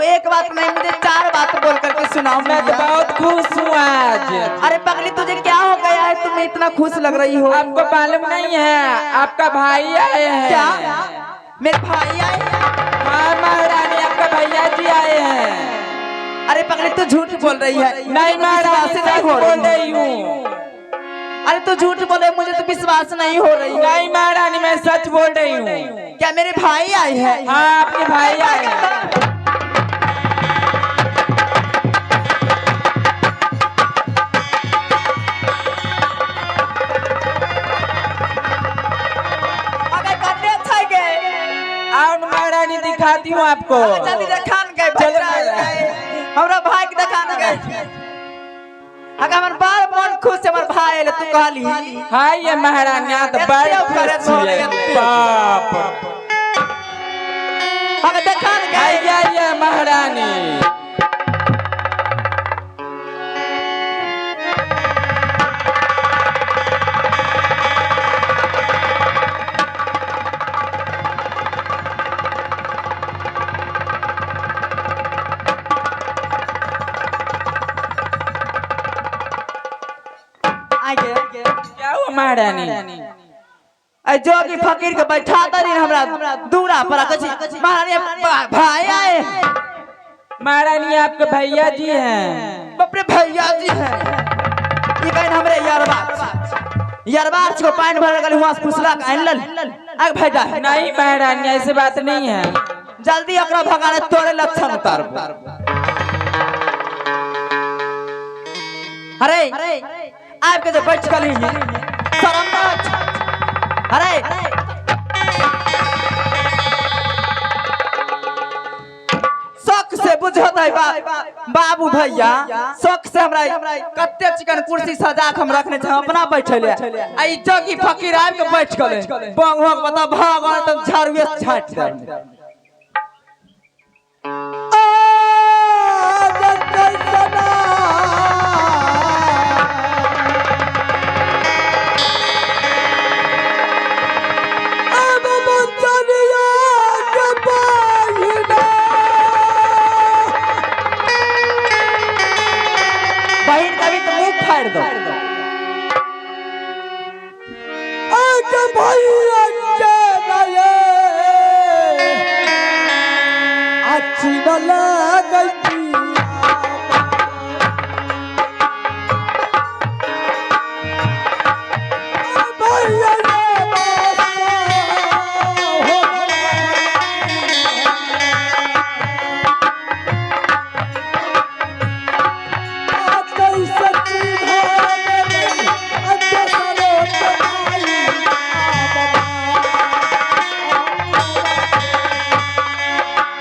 एक बात नहीं, मुझे चार बात बोल करके सुनाओ। मैं तो बहुत खुश हूँ आज। अरे पगली, तुझे क्या हो गया है, तुम इतना खुश लग रही हो? आपको मालूम नहीं है, आपका भाई आए हैं। क्या मेरे भाई आए हैं? हाँ महारानी, आपका भैया जी आए हैं। अरे पगली, तू झूठ बोल रही है। नहीं महारानी, विश्वास नहीं सच हो बोल रही। रही हूँ। अरे तू झूठ बोले, मुझे तो विश्वास नहीं हो रही है। नहीं महारानी, मैं सच बोल रही हूँ। क्या मेरे भाई आए हैं? हाँ, आपके भाई आए हैं। अबे कन्ने छै गए। आओ न महारानी, दिखाती हूँ आपको। अबे जल्दी देखान गए। चलो। भाई हमरा भाई के देखान गए। अगर हमर बाल मन खुश है, हमर भाई आएले तू कहली। हाँ ये महारानी, यहाँ तो बड़ एते खुश करत छियै। एते। बाप। अगर देखान गए। आइए ये महारानी। आगे क्या हुआ महारानी? अ जोगी फकीर के बैठा दरी हमरा दूरा पर कहै महारानी भाई आए। महारानी, आपके भैया जी हैं। बाप रे, भैया जी हैं। ई कहन हमरे यारबा यारबा को पानी भर गेल, हुआं से पुछला के आनि लल आग भैया। नहीं महारानी, ऐसे बात नहीं है। जल्दी ओकरा भगाने, तोरे लक्षण उतारबो। अरे आब के जे बैठ गली शरम ना। अरे शौक से बुझत है बाबू भैया, शौक से हमरा कते चिकन कुर्सी सजा के हम रखने छै अपना बैठे ले, आ ई जोगी फकीर आबि के बैठ गेलै। बंगो के बता भाग, त झाड़ुए से छाटि दे। बहिन कभी तो मुंह फाड़ दो।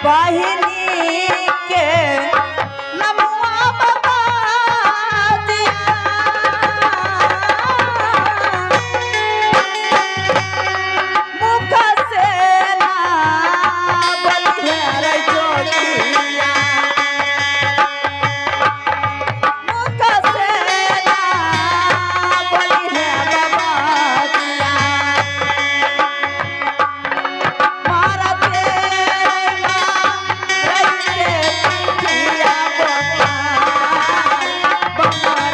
बहिनी के नमुआ बाबा दिया। मुख से ना बोलिए रे जोगिया, मुख से ना बोलिए बाबा दिया। मारा तेरे रे पिया बना बना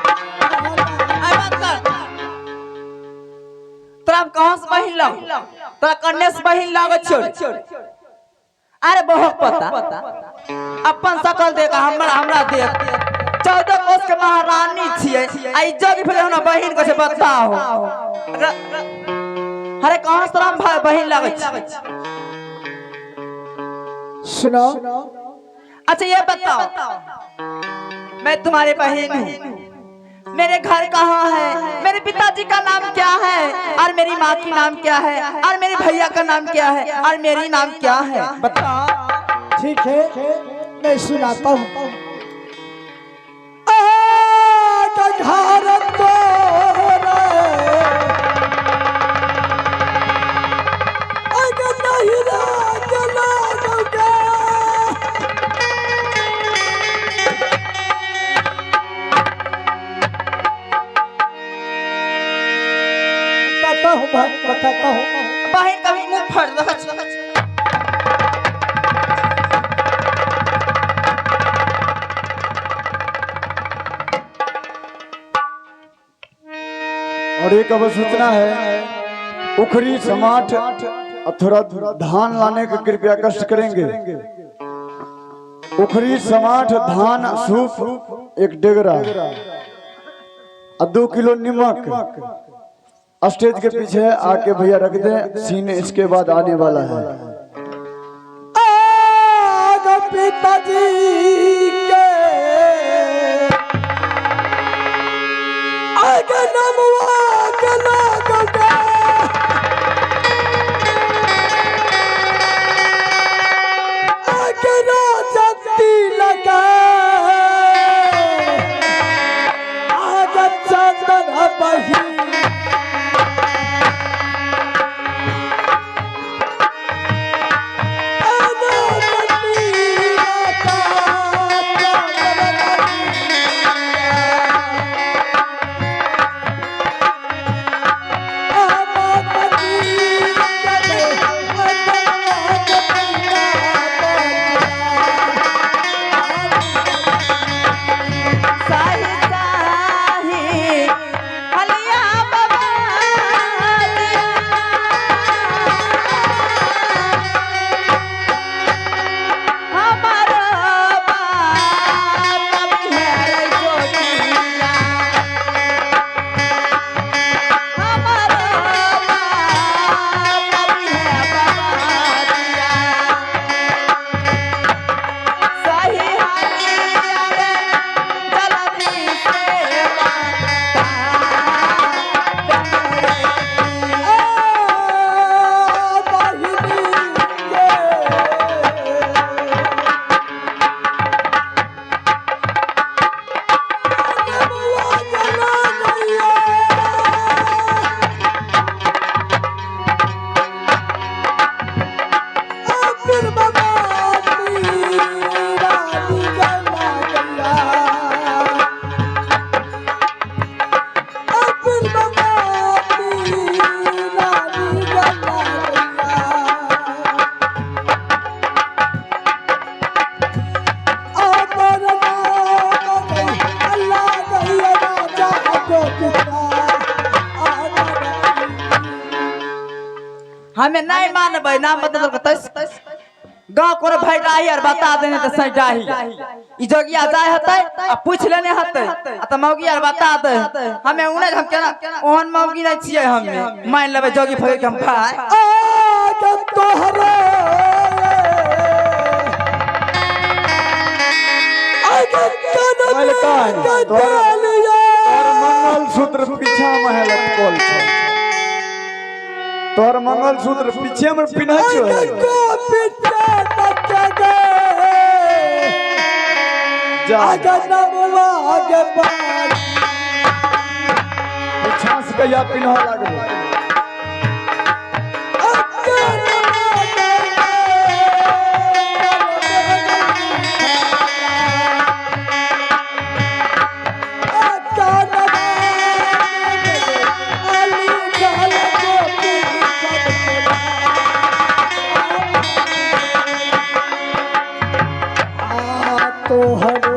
आय बात कर, तोरा हम कहाँ से बहिन लग, तोरा कन्ने से बहिन लागत छौ? अरे बहुत पता अपन सकल देख, हमरा हमरा देख, 14 कोस के महारानी छियै आ ई जोगी फेर हमरा बहिन के छै बताओ। अरे कहाँ से तोरा हम भाई बहिन लागत छै? सुनो। अच्छा ये बताओ, मैं तुम्हारे बहन हूँ, मेरे घर कहाँ है, मेरे पिताजी का नाम क्या है, और मेरी माँ की नाम क्या है, और मेरे भैया का नाम क्या है, और मेरी नाम क्या है, बताओ। ठीक है, मैं सुनाता हूँ। घर तोरे अगर नहीं राज लागोगे। बताता हूँ बहन, बताता हूँ। बहन कभी मुंह फाड़ दो। और एक अब सूचना है, उखरी समाठ और थोड़ा धान लाने का कृपया कष्ट करेंगे। उखरी समाठ धान सूप एक डेगरा और 2 किलो नमक स्टेज के पीछे आके भैया रख दे। सीन इसके बाद आने वाला है। आग पिताजी के आग नमवा के लागोगे। आग राजती लगा आग चंदन बही। साही साही हलिया बाबा हमारो बाप बिहार जोगिया, हमारो बाप बिहार बाबा सही हलिया रे जल्दी से बता। हमें नहीं मानबै ना, मतलब तस गाँव कोरो भाई डाही और बता देने तो सही डाही ई जोगिया जाय हतै आ पूछ लेने हतै आ त मौगी आर बता दे हमें उने हम केना ओहन मौगी नहीं छियै, हमें मान लेबै जोगी फगी के हम भाई। मलकान, तोहर मंगलसूत्र पीछा में है लटकल छौ। तोहर मंगलसूत्र पीछे में पिन्है छौ। जा पीछा से कहिया पिन्ह लागल। तोहर